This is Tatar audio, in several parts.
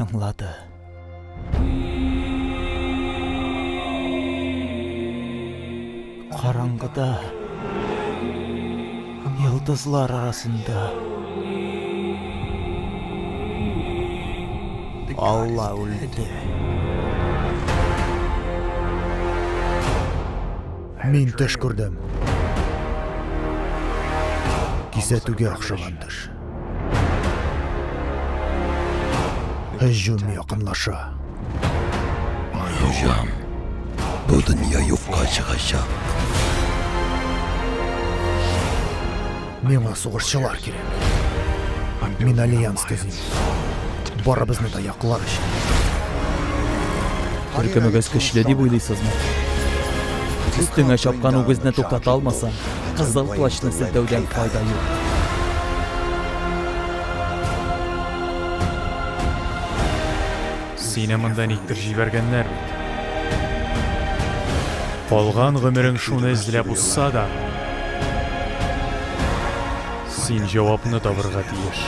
Чыңлады. Караңгыда, йолдызлар арасында. Алла үлде. Мин төш күрдем. Кисәтүгә охшаган төш. Һөҗүм якынлаша. Хуҗам, бу дөнья юкка чыгачак. Миңа сугышчылар кирәк. Мин альянс төзим. Барыбызны да яклар өчен. Төркемегез көчле дип уйлыйсызмы? Өстеңә чапкан үгезне туктата алмасаң, кызыл плащны селтәүдән файда юк. Сине монда никтер җибәргәннәр бит. Калган гомерең шуны эзләп узса да, син җавапны табырга тиеш.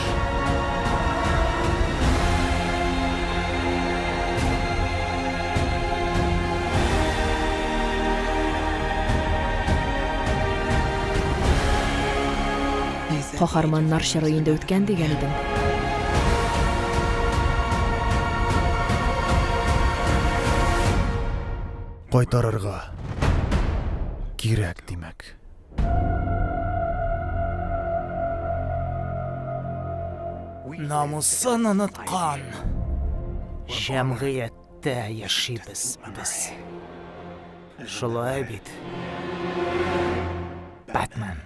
Каһарманнар чоры инде үткән дигән идең. Кайтарырга кирәк, димәк. Намусын оныткан җәмгыятьтә яшибез без. Шулай бит, Бэтмен?